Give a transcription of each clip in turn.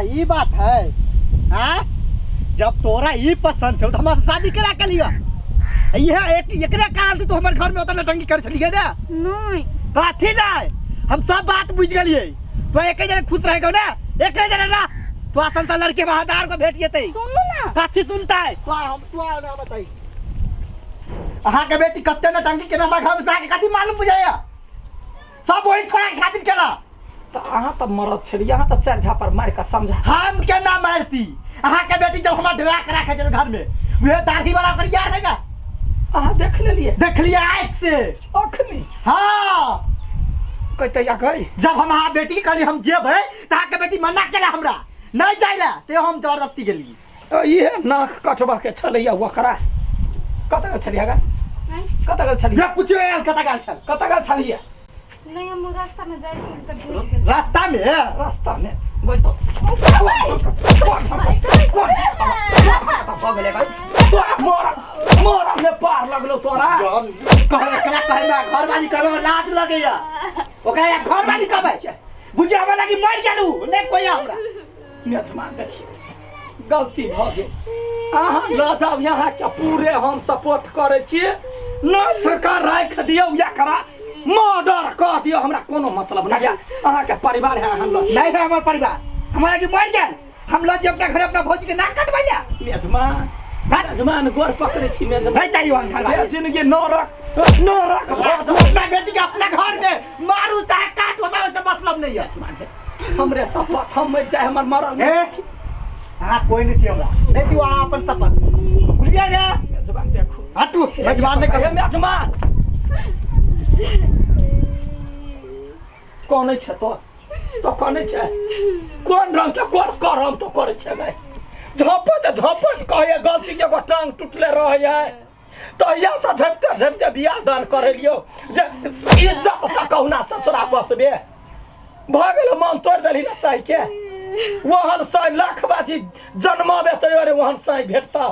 ई बात है हाँ जब तोरा ई पसंद छौ त हमरा से शादी केना केलियै इहे एक एकरे कारण से तू हमर घर में ओतना नौटंकी कर छलियै ने नहीं कथी नहीं हम सब बात बुझ गेलियै तो एके जने खुश रहेगा ना एके जने ना तो आसन सा लड़के में हजार को भेट जेतै सुनू ना कथी सुनता है तो हम तो ना बताई अहाँ के बेटी कते नौटंकी केना हमरा घर में से अहाँके कथी मालूम बुझाइया सब वही छोड़ा के खातिर केला तऽ अहाँ तऽ मरद छलियै अहाँ तऽ चारि झापर मारि कऽ समझा हम केना मारती अहाँ के बेटी जब हमरा डरा के राखे छल घर में वह दाढ़ी वाला ओकर यार है अहाँ देख लेलियै देख लिया आँख से अखनी हाँ कहते या गई जब हम अहाँ बेटी के कहली हम जेबै तऽ अहाँके बेटी मना केला हमरा नहीं जाय ला ते हम जबरदस्ती गेली इहे नाक कटबा के छलैया ओकरा कतऽ गेल छलियै गा कतऽ गेल छलियै रे पूछियो आयल कतऽ गेल छल कतऽ गेल छलियै नहीं हम रास्ता में जाइ छी तऽ भेट गेल रास्ता में रास्ता में गई तो भऽ गेलै गई तोरा मरम मरम ने पार लगलो तोरा कहे एकरा कहे में घर वाली कहे में लाज लगैया ओकरा या घर वाली कहबै बुझे हमरा लागी मर गेलू नहीं कोई हमरा मेजमान देखिए गलती भऽ गेल अहाँ लऽ जाउ यहाँके पूरे हम सपोर्ट करै छी नाच कऽ राखि दियौ एकरा मर्डर कऽ दियौ हमरा कोनो मतलब नहि यऽ अहाँके परिवार है अहाँ लऽ नहीं है हमर परिवार हमरा लागी मर गेल हम लऽ जे अपना घर अपना भौजी के नाक कटबै मेजमान मेजमान गोर पकड़ै छी मेजमान नहीं चाहिए वहाँ घर वाली जिंदगी नरक नरक भऽ तू अपना बेटी के अपना घर में मारू चाहे काटू हमरा ओइसे मतलब नहीं है मेजमान हे हमरे शपथ हम मरि जाए हमर मरल ए अहाँ कोई नहीं छी हमरा नहीं तू अहाँ अपन शपथ बुझलियै ने मेजबान देखू हटू मेजबान नहीं हे करू मेजबान कोन छै तो तो कोन छै कोन रंग के कोन करम तो करै छै गए झपत झपत कहैए गलती के एगो टांग टूटले रहैए तहियासँ झपिते झपिते बियाह दान करेलियौ जे इज्जतसँ कहुना ससुरा बसबे भऽ गेल मन तोड़ि देलही ने साइके ओहन साइ लाख बाजी जन्माबे तै दुआरे ओहन साइ भेटता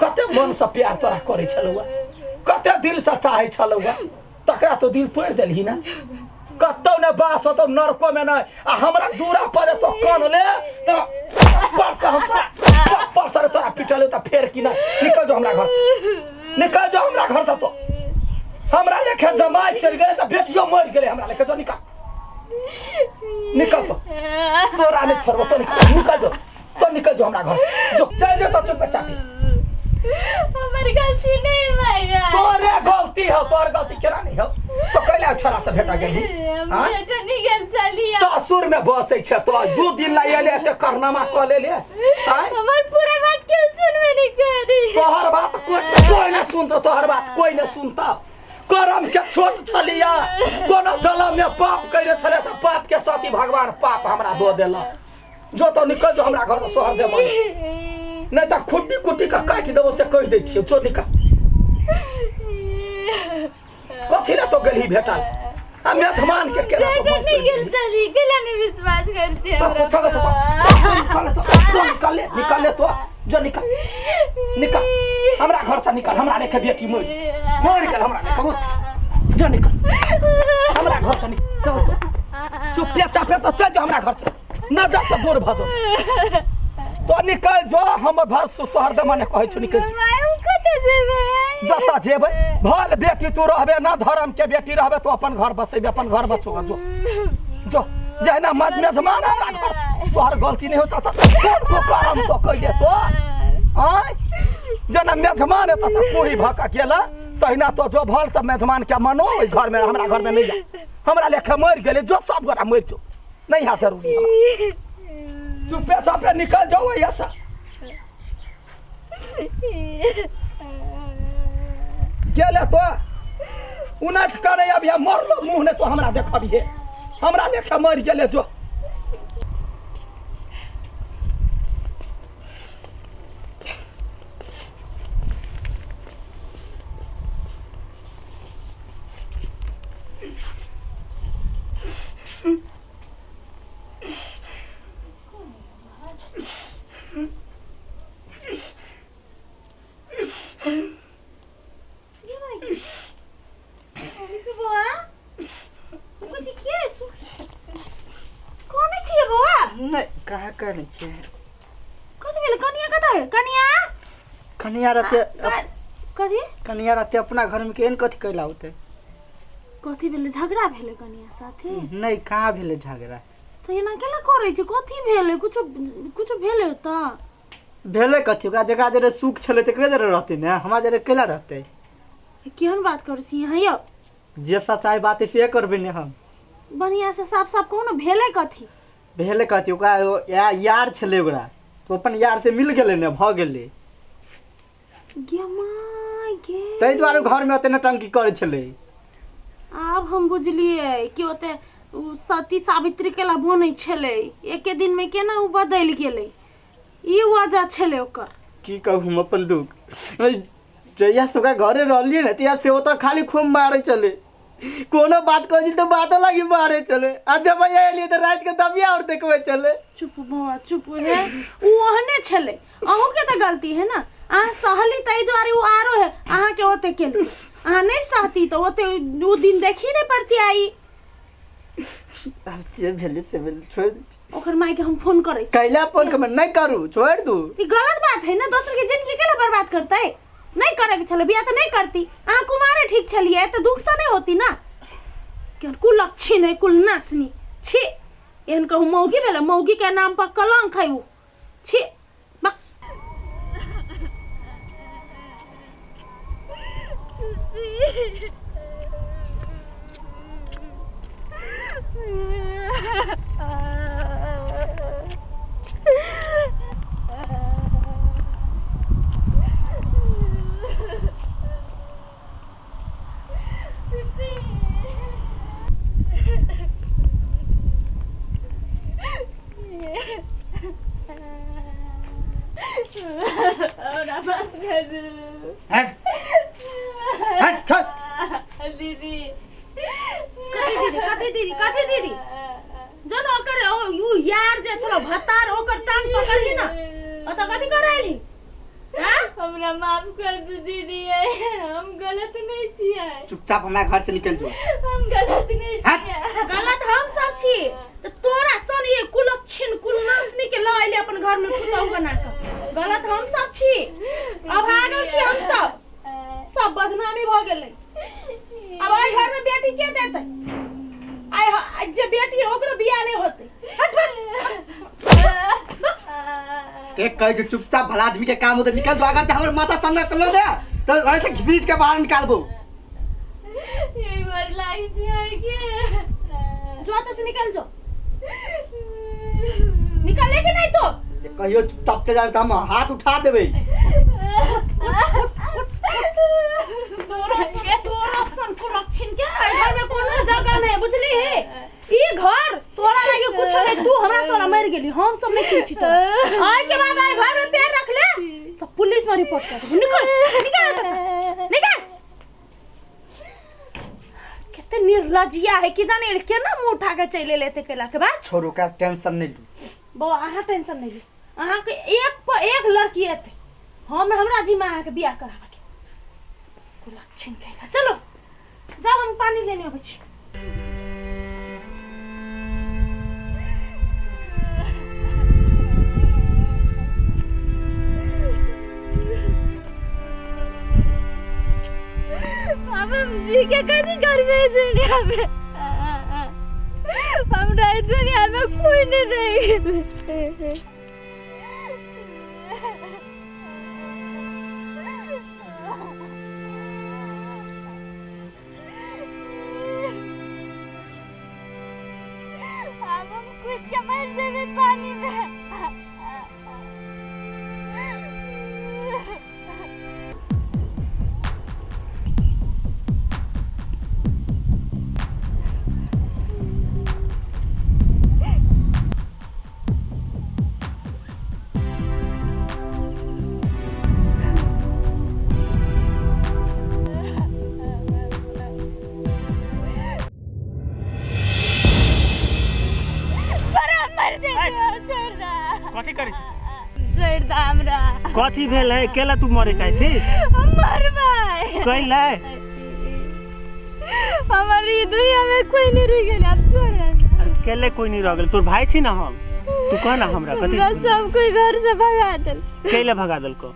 कते मनसँ प्यार तोरा करै छलौ कते दिलसँ चाहै छलौ तकरा तो दिल तोड़ि देलही ने कतौ ने बास होतौ नरकोमे नहि आ हमरा दूरा पर जे तो कान ले तऽ पर से हम तोरा पर से तोरा पिटल तऽ फेर की नहि निकल जो हमरा घर से निकल जो हमरा घर से तो हमरा लेखे जमाइ चलि गेलै तऽ बेटियो मरि गेलै हमरा लेखे जो निकल निकल तो तोरा नहि छोड़बो तो निकल निकल जो तो निकल जो हमरा घर से जो चल जो तो चुप चापी हमर गलती नहीं भैया तोरे गलती हो तोर गलती केना नहीं हो तो कैला छोरा से भेटा गेली हम आँय? बेटा निकल चली ससुर में बसै छै तो दू दिन ला एले एते करनामा कऽ लेले आँय? हमर पूरा बात क्यों सुनबे नहीं करी तोहर बात कोई कोई नहीं सुनतो तोहर बात कोई नहीं सुनता करम के छोट छलिया कोनो जलम में पाप करे छले से पाप के साथी भगवान पाप हमरा दऽ देलक जो तो निकल जो हमरा घर से सोहर दे मने नहीं तऽ खुट्टी कुट्टी के काटि देबो से कहि दै छियौ जो निकल कथी लए तो गेलही भेटल आ मेजमान के केना तो बेटा बस निकल चली केला नहीं विश्वास कर छी तो हमरा पूछो तो निकल तो तो निकल ले निकल ले तो जो निकल निकल हमरा घर से निकल हमरा लेके बेटी मर मर गेल हमरा लेके मर जो निकल हमरा घर से निकल चल तो चुपे चापे तो चल जो हमरा घर से न जा से दूर भऽ जो तो निकल जो हमर घर से सोहर दे मने कहै छौ निकल जो। माय हम कतऽ जेबै जतऽ जेबै भल बेटी तू रहबे न धर्म के बेटी रहबे तो अपन घर बसेबे अपन घर बचो जो जो जहिना मज मेजमान हमरा घर तोहर गलती नहीं होता तो कोन तो करम तो कैले तो आय जेना मेजमान एतऽ से कोही भऽ कऽ गेला तहिना तो जो भल सब मेजमान के मनो ओहि घर में हमरा घर में नहीं जा हमरा लेखे मरि गेलै जो सब गोरा मरि जो नहीं है जरूरी हमरा चुपे चापे निकल जाओ ऐसा गेले तो उनट करे अभी मरलो मुँह ने तो हमरा देखबिहे हमरा लेखे मरि गेले जो बौआ ठिके नहि छै। कथी भेलै कनिया? कतऽ है कनिया? कनिया रहते। कथी? कनिया रहते अपना घरमे, केहन कथी कैला होतै? कथी भेलै? झगड़ा भेलै कनिया साथे? नहि, कहाँ भेलै झगड़ा। तऽ एना केला करै छै? कथी भेलै? कुछो कुछो भेलै तऽ भेलै कथी? ओकरा जकरा जरे सुख छलै तकरे जरे रहतै ने, हमरा जरे कैला रहतै? केहन बात करै छी अहाँ यौ? जे सच्चाइ बात है से करबै ने हम। बढ़िआँ से साफ साफ कहू ने, भेलै कथी? भेलै कथी? ओकरा एगो यार छलै, ओकरा तऽ अपन यार से मिल गेलै ने, भऽ गेलै। गे माय गे! ताहि दुआरे घरमे ओते नटंकी करै छलै। आब हम बुझलियै कि ओते उ सती सावित्री केला बनै छलै, एके दिनमे केना उ बदलि गेलै, ई वजह छलै ओकर। की कहू हम अपन दुख। जहिया से ओकरा घरे रहलियै ने तहिया से ओतऽ खाली खूब मारै छलै। कोनो बात कहै छी तऽ बातो लागी मारै छलै, आ जब भैया एलियै तऽ रातिके दबिया आओर देखबै छलै। चुप बौआ, चुप। हे, उ ओहने छलै, अहूँके तऽ गलती है ने। अहाँ सहली ताहि दुआरे उ आरो है अहाँके ओते केलकै। अहाँ नहि सहती तऽ ओते उ दिन देखी नहि पड़ती आई। आब जे भेलै से भेलै, छोड़ि दै छी। ओकर मायके हम फोन करै छी। कैला फोन करबै? नहि करू, छोड़ि दू। ई गलत बात है ने, दोसर के जिंदगी केला बर्बाद करतै? नहि करे के छलै बियाह तऽ नहि करती। अहाँ कुमारे ठीक छलियै तऽ दुख तऽ नहि होती ना। केहन कुलक्षण है, कुल नासनी छी। एहन कहू मौगी भेलै? मौगी के नाम पर कलंक है उ। छी बक। हट हट, छोड़। दीदी, कथी दीदी? कथी दीदी? कथी दीदी? जन ओकर you यार जे छलो भतार, ओकर टांग पकड़ली ना, ओतऽ कथी करैली? हाँ? हमरा माफ कर दू दीदी, हम गलत नहीं छियै। चुपचाप हमरा घर से निकल जो। हम गलत नहीं हट। छियै। गलत हम सब छी तऽ तोरा सन ये कुलक्षण कुलनाशनी के लऽ अइले अपन घर में पुतहु बना कऽ। गलत हम सब छी, अभागल छी हम सब। सब बदनामी भऽ गेलै। अब एहि घर में बेटी के देतै? आइ जे बेटी है ओकरो बियाह नहि होतै। हट हट। ते कहै छै चुपचाप भला आदमी के काम होते, निकल जो। अगर हमर माथा सन्ना कलो ने तो ऐसे घसीट के बाहर निकालबो। एक बार लागी छियै के। जो तो से निकल जो। निकले कि नहीं तो? कहियो चुपचाप चल जाए तो हम हाथ उठा देबै। तोरा सन कुलक्षण के एहि घर में कोनो जगह नहीं, बुझली? हे, ई घर तोरा लागे कुछ नहीं। तू हमरा सोला मर गेली, हम सब नहीं चिन्ह छी तोरा। आइ के बाद आइ घर में पैर रख ले तो पुलिस में रिपोर्ट कर देबो। निकल, निकल एतऽ से, निकल। कते निर्लज्जिया है कि जाने केना मुंह उठा के चलि एलै एते केला के बाद। छोड़ो का, टेंशन नहीं लू। बौआ, अहाँ टेंशन नहीं ली। अहाँके एक पर एक लड़की एतै, हम हमरा जिम्मा अहाँके बियाह कराबऽके। कुलक्षण कहिला। चलो जाओ, हम पानी लेने अबै छी। अब हम जी के कथी करबै ई दुनिया में? हमरा ई दुनिया में कोई नहीं रहि गेलै। आब हम कूद के मर जेबै पानी में। पर हम मर जेबै, छोड़ दे। कथी करै छी? छोड़ दे हमरा। कथी भेल है? केला तू मरे चाहै छी? हम मरबै। कैला? हमर ई दुनिया में कोई नहीं रह गेल, आब छोड़ दे। अरे केले कोई नहीं रह गेल? तोर भाई छी ना हम। तू कह ना हमरा कथी हमरा सब कोई घर से भगा देल। कैला भगा देलको?